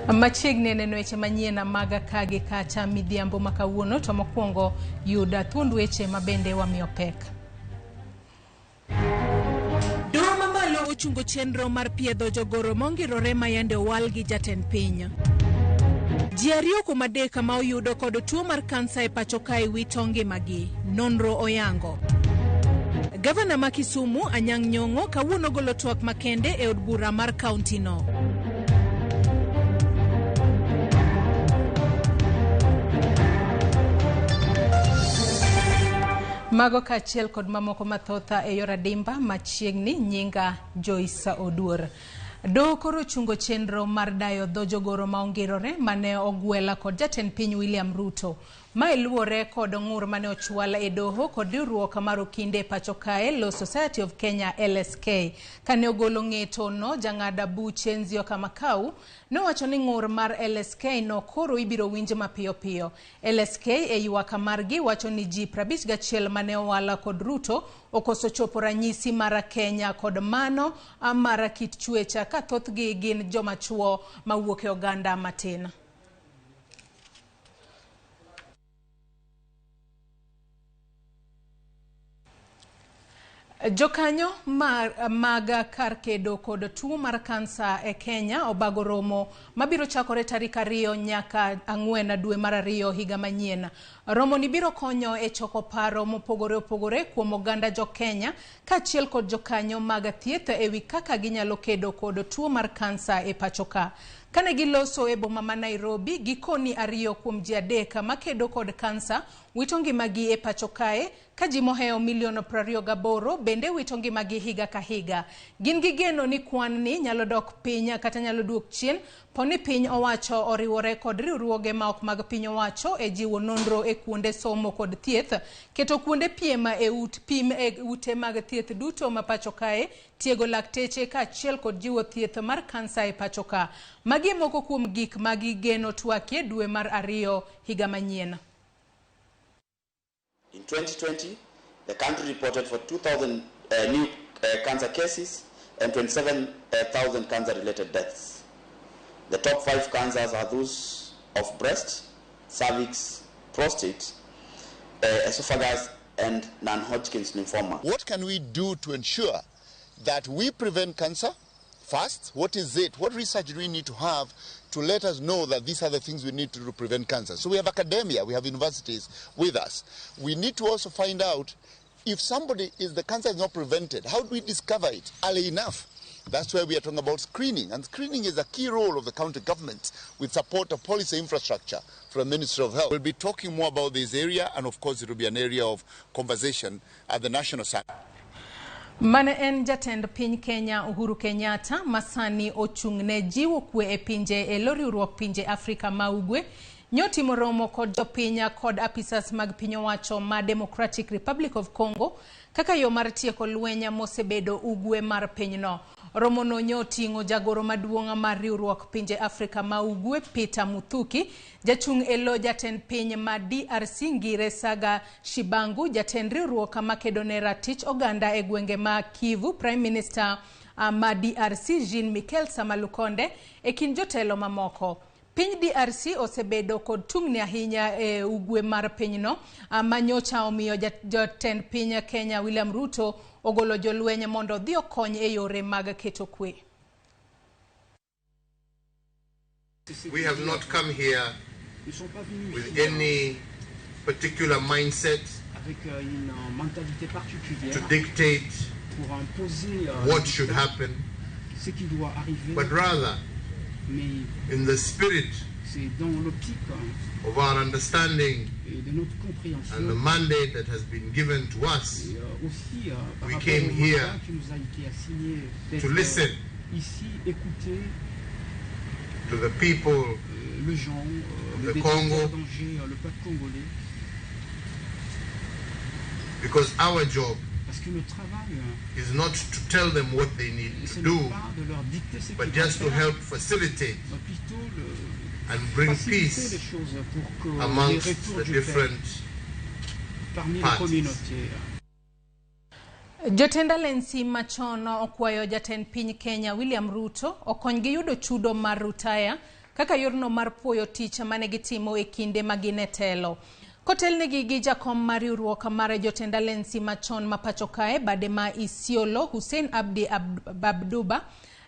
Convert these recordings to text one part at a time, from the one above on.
Machiegni neno weche manyien mag ka gi kacha midhiambo ma kawuono to mokwongo yud thuond weche ma bende wamiyo pek. Doho mamalo ochungo chenro mar piedho jogoro mongirore ma yande owal gi jatend piny. Ji ariyo kuom adek ma oyudo kod tuo mar kansa e pacho kae wito ngimagi, nonro oyango. Gavana ma Kisumu Anyang' Nyong'o kawuono golo twak makende e od bura mar kaunti no. Mago kaachiel kod mamoko mathoth e yor adimba machiegni nyinga Joyce Oduor. Doho koro ochungo chenro mar dayo dho jogoro ma ongirore mane ogwela kod jatend piny William Ruto. Mae luwore kod ng'ur mane ochwal e doho kod riwruok mar okinde e pacho kae Law Society of Kenya LSK. Kane ogolo ng'eto no, jang'ad buche Nzioka Makau nowacho ni ng'ur mar LSK no koro ibiro winj mapiyo piyo. LSK e ywak margi wacho ni ji 51 mane owal kod Ruto okoso chopo ranyisi mar Kenya kod mano mar kit chwech ka thothgi gin joma chuo mawuok e oganda matin. Jokanyo mag kar kedo kod tuo mar kansa e Kenya obago romo mabiro chakore tarik 2 nyaka 4 dwe mar 2 higa manyien. Romoni biro konyo e choko paro mopogore opogore kuom oganda jo Kenya kaachiel kod jokanyo mag thieth e wi kaka ginyalo kedo kod tuo mar kansa e pacho ka. Kane giloso e boma ma Nairobi, gikoni 2 kuom ji 3 makedo kod kansa wito ngimagi e pacho kae, ka ji mohewo milion 28 bende wito ngimagi higa ka higa. Gin gi geno ni kwan ni nyalo dok piny kata nyalo duok chien po ni piny owacho oriwore kod riwruoge ma ok mag piny owacho e jiwo nonro e kuonde somo kod thieth, keto kuonde piem e ut pim e ute mag thieth duto ma pacho kae, tiego lakteche kaachiel kod jiwo thieth mar kansa e pacho ka. Magi e moko kuom gik ma gigeno twakie dwe mar 2 higa manyien. In 2020, the country reported for 2,000 new cancer cases and 27,000 cancer-related deaths. The top 5 cancers are those of breast, cervix, prostate, esophagus, and non-Hodgkin's lymphoma. What can we do to ensure that we prevent cancer first? What is it? What research do we need to have to let us know that these are the things we need to do to prevent cancer? So we have academia, we have universities with us. We need to also find out if somebody is, the cancer is not prevented, how do we discover it early enough? That's where we are talking about screening. And screening is a key role of the county government with support of policy infrastructure from the Ministry of Health. We'll be talking more about this area, and of course it will be an area of conversation at the national summit. Mane en jatend piny Kenya Uhuru Kenyatta masani ochung'ne jiwo kwe e pinje e lo riwruok pinje Afrika ma Ugwe nyotimo romo kod jopiny kod apisas mag piny owacho ma Democratic Republic of Congo kaka yo mar tieko lweny mosebedo ugwe mar pinyno. Romono nyoting'o jagoro maduong' mar riwruok pinje Afrika ma Ugwe Peter Muthuki, jachung' e lo jatend piny ma DRC Ngire Saga Shibangu, jatend riwruok makedo ne ratich oganda e gwenge ma Kivu, Prime Minister ma DRC Jean Michel Samalukonde e kind jotelo mamoko. Piny DRC osebedo kod tungni ahinya e ugwe mar pinyno ma nyocha omiyo jatend piny Kenya William Ruto ogolo jolweny mondo odhi okony e yore mag keto kwe. We have not come here with any particular mindset to dictate what should happen, but rather in the spirit of our understanding and the mandate that has been given to us, we came here to listen to the people of the Congo, because our job is not to tell them what they need to do, but just to help facilitate and bring peace amongst the different parties. Jotend alensi machon okwayo jatend piny Kenya William Ruto okonygi yudo chudo mar rutaya kaka yorno mar puoyo tich mane gitimo e kinde ma gin e telo. Kotelnegi gi jakom mar riwruok mar jotend alensi machon ma pacho kae bade ma Isiolo Hussein Abdi Abduba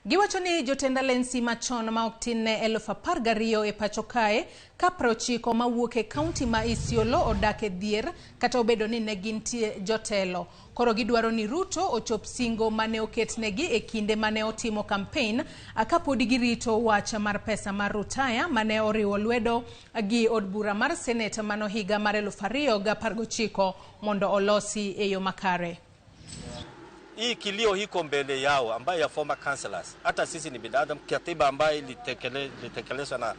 giwacho ni jotend alensi machon ma ok tin ne 12,000 e pacho kae ka 90 mawuok e kaunti ma Isiolo odak e dhier kata obedo ni ne gintie jotelo. Koro gidwaro ni Ruto ochop singo mane oketnegi e kinde mane otimo campaign kapod girito wach mar pesa mar rutaya mane oriwo lwedo gi od bura mar Senate mano higa mar 2019 mondo olosi e yo makare. Hii kilio hiko mbele yao ambayo ya former councillors. Hata sisi ni binadamu. Katiba ambayo ilitekelezwa na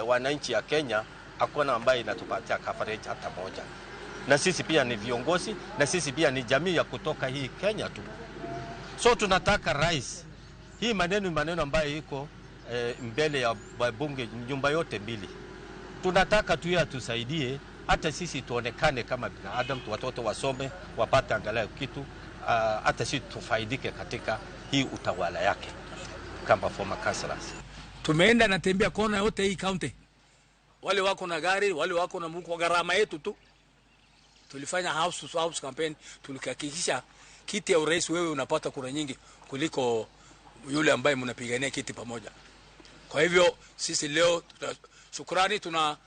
wananchi ya Kenya hakuna ambayo inatupatia coverage hata moja. Na sisi pia ni viongozi, na sisi pia ni jamii ya kutoka hii Kenya tu. So tunataka rais, hii maneno ambayo iko mbele ya bunge nyumba yote mbili. Tunataka tu atusaidie hata sisi tuonekane kama binadamu, watoto wasome, wapate angalau kitu, hata sisi tufaidike katika hii utawala yake kama former councillors. Tumeenda na tembea kona yote hii county. Wale wako na gari, wale wako na mko gharama yetu tu. Tulifanya house to house campaign, tulihakikisha kiti ya urais wewe unapata kura nyingi kuliko yule ambaye mnapigania kiti pamoja. Kwa hivyo sisi leo shukrani, tuna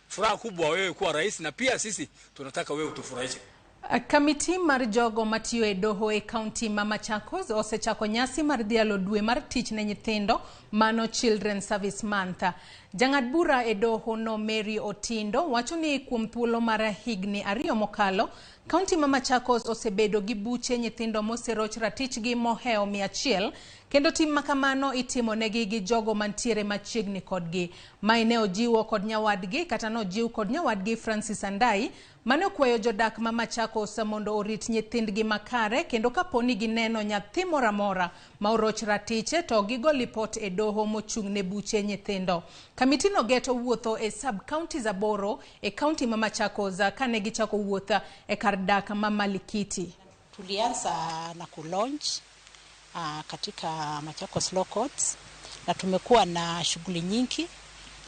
furaha kubwa wewe kuwa rais, na pia sisi tunataka wewe utufurahishe. Kamiti mar jogo matiyo e doho e kaunti ma Machakos osechako nyasi mar dhialo dwe mar tich ne nyithindo mano Children Service Month. Jang'ad bura e doho no Mary Otindo wacho ni kuom thuolo mar higni 2 mokalo, kaunti ma Machakos osebedo gi buche nyithindo moseroch ratichgi moheo 100 kendo tim makamano itimo negi gi jogo mantiere machiegni kodgi. Mae ne ojiwo kod nyawadgi kata nojiw kod nyawadgi Francis Andai mane okwayo jodak ma Machakos mondo orit nyithindgi makare kendo kaponi gineno nyathi moro amora ma oroch ratiche to gigo lipot e doho mochung' ne buche nyithindo. Kamiti no geto wuotho e sub counties 8 e kaunti ma Machakos kane gichako wuoth e kar dak ma Malikiti. Tulianza na kulaunch katika Machakos Law Courts na tumekuwa na shughuli nyingi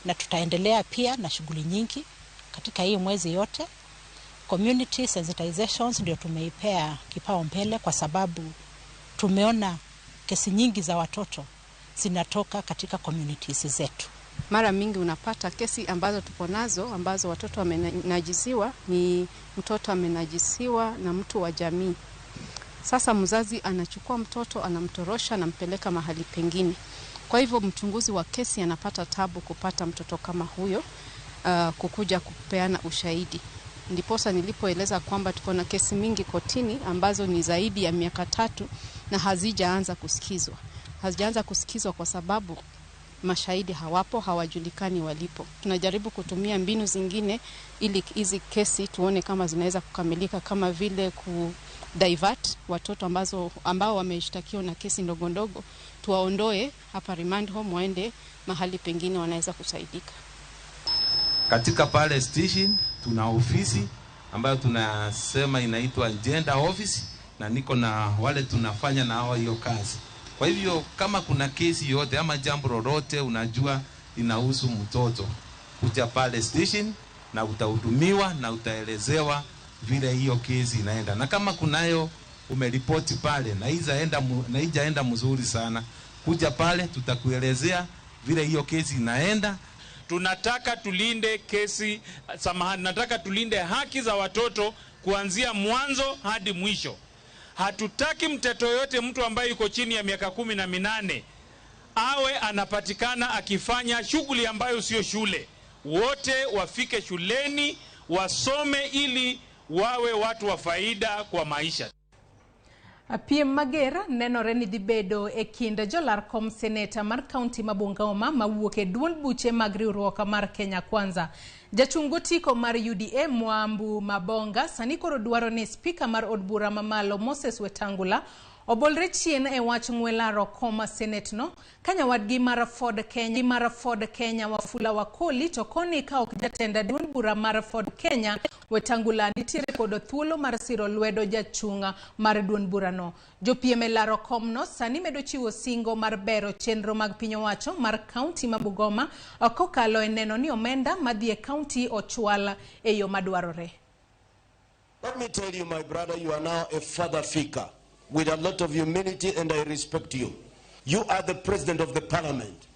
na tutaendelea pia na shughuli nyingi katika hii mwezi yote. Community sensitizations ndio tumeipea kipaumbele kwa sababu tumeona kesi nyingi za watoto zinatoka katika communities zetu. Mara mingi unapata kesi ambazo tuko nazo ambazo watoto wamenajisiwa, ni mtoto amenajisiwa na mtu wa jamii. Sasa mzazi anachukua mtoto, anamtorosha, anampeleka mahali pengine. Kwa hivyo mchunguzi wa kesi anapata tabu kupata mtoto kama huyo, kukuja kupeana ushahidi. Ndiposa nilipoeleza kwamba tuko na kesi mingi kotini ambazo ni zaidi ya miaka 3 na hazijaanza kusikizwa. Hazijaanza kusikizwa kwa sababu mashahidi hawapo, hawajulikani walipo. Tunajaribu kutumia mbinu zingine ili hizi kesi tuone kama zinaweza kukamilika, kama vile ku divert watoto ambao wameshtakiwa na kesi ndogo ndogo, tuwaondoe hapa remand home waende mahali pengine wanaweza kusaidika. Katika pale station tuna ofisi ambayo tunasema inaitwa gender office, na niko na wale tunafanya na hao hiyo kazi. Kwa hivyo kama kuna kesi yote ama jambo lolote unajua inahusu mtoto, kuja pale station na utahudumiwa na utaelezewa vile hiyo kesi inaenda. Na kama kunayo umeripoti pale na haijaenda mzuri sana, kuja pale tutakuelezea vile hiyo kesi inaenda. Tunataka tulinde kesi, samahani, nataka tulinde haki za watoto kuanzia mwanzo hadi mwisho. Hatutaki mtoto yote, mtu ambaye yuko chini ya miaka 18 awe anapatikana akifanya shughuli ambayo sio shule. Wote wafike shuleni, wasome ili wawe watu wa faida kwa maisha. Piem mager nenore ni dhi bedo e kind jolar kom seneta mar kaunti ma Bungoma mawuok e duond buche mag riwruok mar Kenya Kwanza. Jachung' gotiko mar UDA Mwambu Mabonga sani koro dwaro ni spika mar od bura mamalo Moses Wetangula Obolre chien e wach ng'we laro kom senet no ka nyawadgi mar Ford Kenya Wafula Wakoli to koni ka ok jatend duond bura mar Ford Kenya Wetangula nitiere kod thuolo mar siro lwedo jachung' mar duond burano. Jopiem e laro komno sani medo chiwo singo mar bero chenro mag piny owacho mar kaunti ma Bungoma kokalo e neno ni omenda madhi e kaunti ochwal e yo madwarore. Let me tell you, my brother, you are now a father figure with a lot of humility, and I respect you. You are the president of the parliament,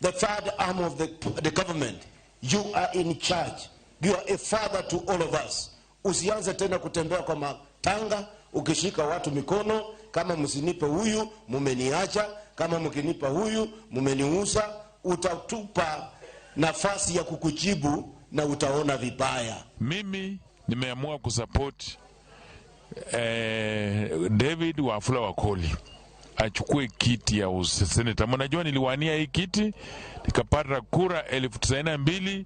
the third arm of the government. You are in charge. You are a father to all of us. Usianze tena kutembea kwa matanga, ukishika watu mikono, kama msinipe huyu, mumeniacha, kama mkinipa huyu, mumeniuza. Utatupa nafasi ya kukujibu na utaona vibaya. Mimi nimeamua kusupport David Wafula Wakoli achukue kiti ya useneta. Mnajua niliwania hii kiti nikapata kura 92,000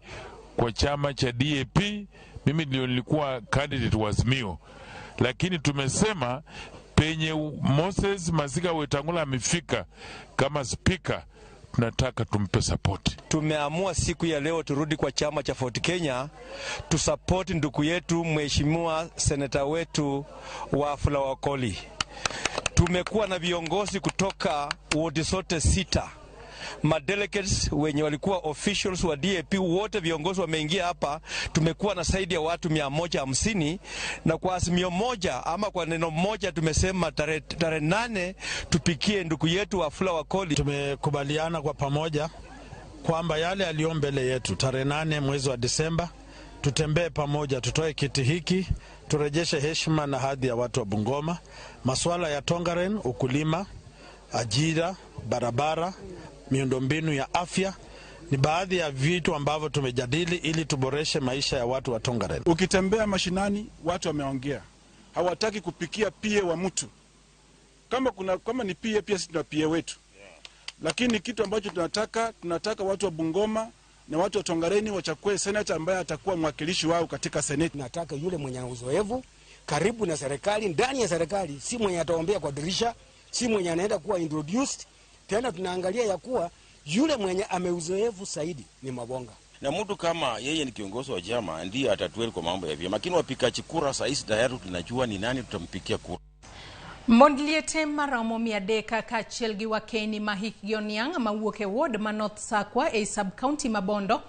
kwa chama cha DAP. Mimi ndio nilikuwa candidate wa Azimio, lakini tumesema penye Moses Masika Wetangula amefika kama speaker, tunataka tumpe support. Tumeamua siku ya leo turudi kwa chama cha Ford Kenya tusupport ndugu yetu mheshimiwa seneta wetu Wafula Wakoli. Tumekuwa na viongozi kutoka wodi zote 6, madelegates wenye walikuwa officials wa DAP, wote viongozi wameingia hapa. Tumekuwa na zaidi ya watu 150, na kwa azimio moja ama kwa neno moja tumesema tarehe 8 tupikie ndugu yetu Wafula Wakoli. Tumekubaliana kwa pamoja kwamba yale yaliyo mbele yetu tarehe 8 mwezi wa Disemba tutembee pamoja, tutoe kiti hiki, turejeshe heshima na hadhi ya watu wa Bungoma. Masuala ya Tongaren, ukulima, ajira, barabara, miundombinu ya afya ni baadhi ya vitu ambavyo tumejadili ili tuboreshe maisha ya watu wa Tongaren. Ukitembea mashinani watu wameongea, hawataki kupikia PA wa mtu. Kama ni PA, pia sisi tuna PA wetu. Lakini kitu ambacho tunataka watu wa Bungoma na watu wa Tongareni wachague senator ambaye atakuwa mwakilishi wao katika seneti. Nataka yule mwenye uzoefu karibu na serikali, ndani ya serikali, si mwenye ataombea kwa dirisha, si mwenye anaenda kuwa introduced. Tena tunaangalia ya kuwa yule mwenye ameuzoefu zaidi ni Mabonga. Na mtu kama yeye ni kiongozi wa chama ndiye atatueli kwa mambo ya vyama. Lakini wapikaji kura saa hizi tayari tunajua ni nani tutampikia kura. Mond liete maromo 300 kaachiel gi wakeni ma hikgi oniang' mawuok e ward ma North Sakwa ei sub-county ma Bondo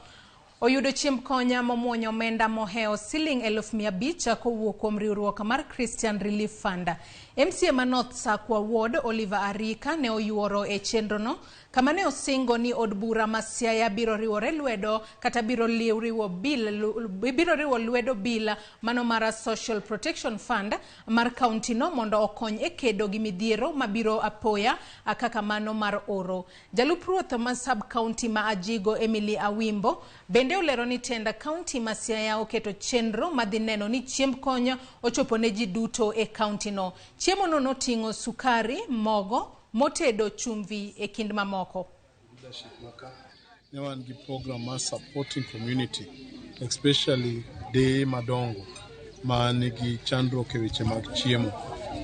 oyudo chiemb konya momuonyo omenda mohewo siling 500,000 kowuok kuom riwruok mar Christian Relief Fund. MCA ma North Sakwa Ward Oliver Arika ne oyuoro e chenrono kama ne osingo ni od bura ma Siaya biro riwore lwedo kata biro riwo lwedo bill mano mar Social Protection Fund mar kaunti no mondo okony e kedo gi midhiero mabiro apoya kaka mano mar oro. Jalup ruoth ma sub county ma Ajigo Emily Awimbo bende olero ni tenda kaunti ma Siaya oketo chenro madhi neno ni chiemb konya ochopo ne ji duto e kaunti no. Chiemo no noting'o sukari, mogo, motedo, chumvi e kind mamoko. Ne wan gi program mar supporting community, especially deye madongo ma nigi chandruok e weche mag chiemo.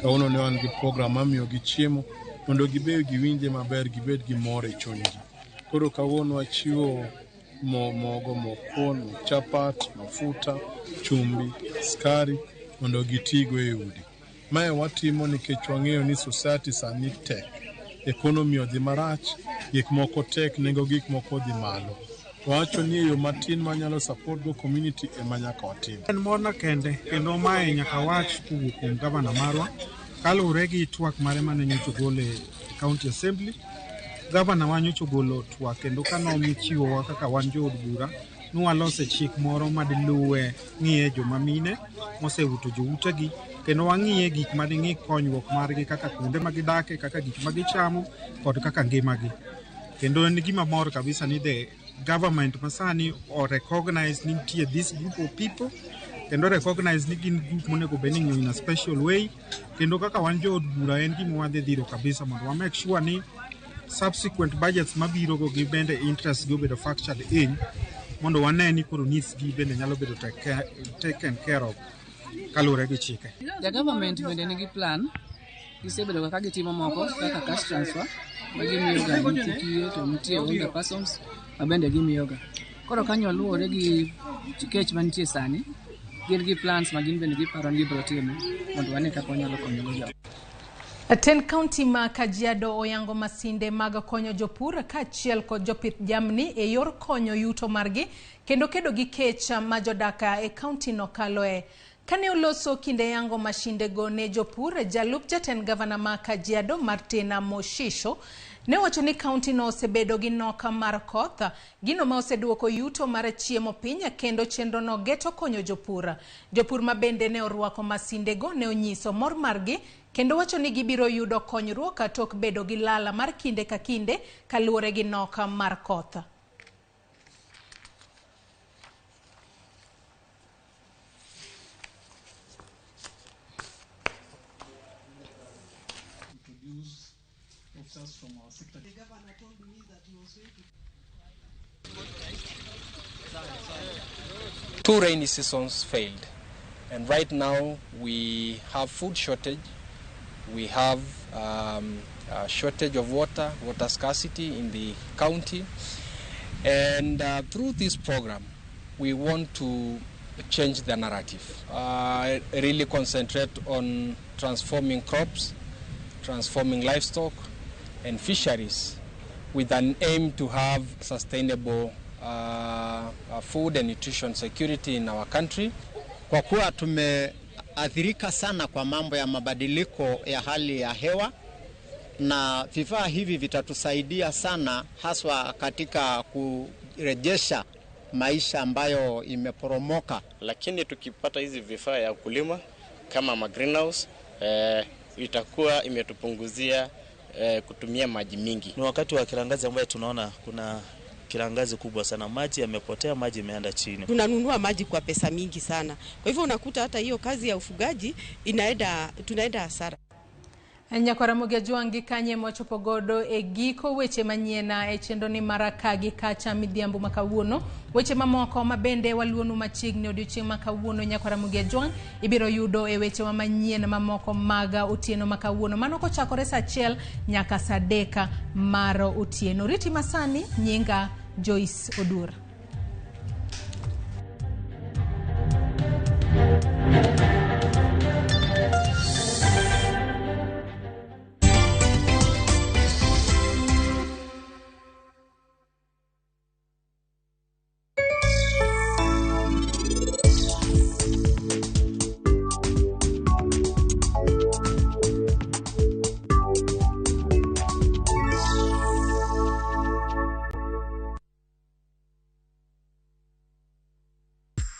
Kawuono ne wan gi program mamiyogi chiemo mondo gibed giwinje maber, gibed gi mor e chunygi. Koro kawuono wachiwo mogo, mokuon, chapat, mafuta, chumbi, skari mondo gitigo e udi. Mae watimo nikech wang'eyo ni society sani tek, economy odhi marach, gik moko tek, nengo gik moko odhi malo. Wacho ni yo matin manyalo support go community ema nyaka watim. En morna kende kendo mae nyaka wach kowuok kuom gavana marwa kaluwore gi twak mare mane nyocha ogolo e county assembly. Gavana wa nyocha ogolo twak kendo kanomi chiwowa kaka wan jood bura nwalose chik moro madiluwe ng'iye joma mine mosewuto joutegi kendo wang'iye gik mading'i konyruok margi kaka kuonde ma gidake, kaka gik ma gichamo kod kaka ngimagi. Kendo en gima mor kabisa ni the government masani o recognize ni nitie this group of people kendo recognize ni gin group monego bed ni ing'iyo in a special way. Kendo kaka wan jood bura en gima wadhi dhiro kabisa mondo wa make sure ni subsequent budgets mabiro go gi bende interest gi obedo factored in mondo wane ni koro needs gi bende nyalo bedo taken care of kaluwore gi chike. Ja government bende nigi plan Gisebedo kaka gitimo moko kaka cash transfer ma gimiyoga nyithi kiye to nitie older persons ma bende gimiyoga. Koro kanyo luwore gi kech mantie sani, gin gi plans ma gin bende giparo ni gibiro timo mondo wane kaka wanyalo konyogo jogo. Ten kaunti ma Kajiado oyango masinde mag konyo jopur kaachiel kod jopith jamni e yor konyo yuto margi kendo kedo gi kech ma jodak e kaunti no kaloe. Kane oloso kinde yango mashindego ne jopur, jalup jatend gavana ma Kajiado Martin Moshisho ne owacho ni kaunti no osebedo gi nok mar koth, gino ma oseduoko yuto mar chiemo piny kendo chenro no geto konyo jopur. Jopur ma bende ne orwako masindego ne onyiso mor margi kendo wacho ni gibiro yudo konyruok tok bedo gi lala mar kinde ka kinde kaluwore gi nok mar koth. Two rainy seasons failed, and right now we have food shortage, we have a shortage of water, water scarcity in the county, and through this program we want to change the narrative, really concentrate on transforming crops, transforming livestock and fisheries with an aim to have sustainable food and nutrition security in our country. Kwa kuwa tumeathirika sana kwa mambo ya mabadiliko ya hali ya hewa, na vifaa hivi vitatusaidia sana haswa katika kurejesha maisha ambayo imeporomoka. Lakini tukipata hizi vifaa ya kulima kama ma greenhouse, itakuwa imetupunguzia kutumia maji mingi. Ni wakati wa kiangazi ambayo tunaona kuna kiangazi kubwa sana, maji yamepotea, maji imeenda chini. Tunanunua maji kwa pesa mingi sana. Kwa hivyo unakuta hata hiyo kazi ya ufugaji tunaenda hasara. Nyakwaramogi Ajwangi kanye mochopo godo e giko weche manyien e chenro ni mara ka gi kacha midhiambo ma kawuono. Weche mamoko mabende waluonu machiegni odiochieng' ma kawuono Nyakwaramogi Ajwang' ibiro yudo e weche manyien mamoko mag otieno ma kawuono. Mano kochakore saa 1 nyaka saa 3 mar otieno. Riti masani, nyinga Joyce Odur.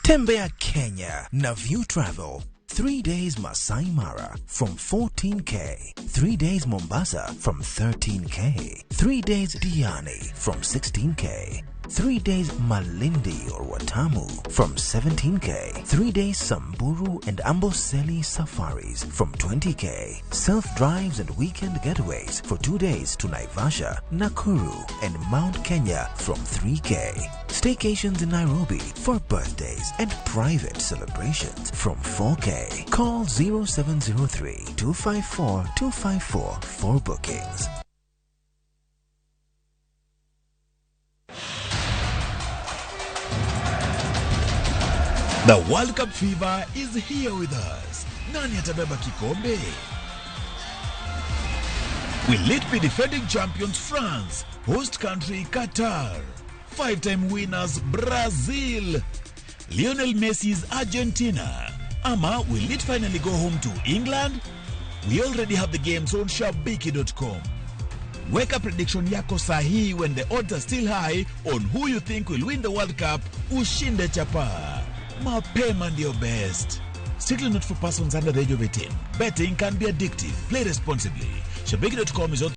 Tembea Kenya na View Travel. 3 days Masai Mara from 14K. 3 days Mombasa from 13K. 3 days Diani from 16K. 3 days Malindi or Watamu from 17K. 3 days Samburu and Amboseli safaris from 20K. Self-drives and weekend getaways for 2 days to Naivasha, Nakuru and Mount Kenya from 3K. Staycations in Nairobi for birthdays and private celebrations from 4K. Call 0703 254 254 for bookings. The World Cup fever is here with us. Nani atabeba kikombe? Will it be defending champions France, host country Qatar, five-time winners Brazil, Lionel Messi's Argentina, ama will it finally go home to England? We already have the games on Shabiki.com. Weka prediction yako sahihi when the odds are still high on who you think will win the World Cup. Ushinde chapa. Mapema ndio best. Strictly not for persons under the age of 18. Betting can be addictive. Play responsibly. Shabiki.com is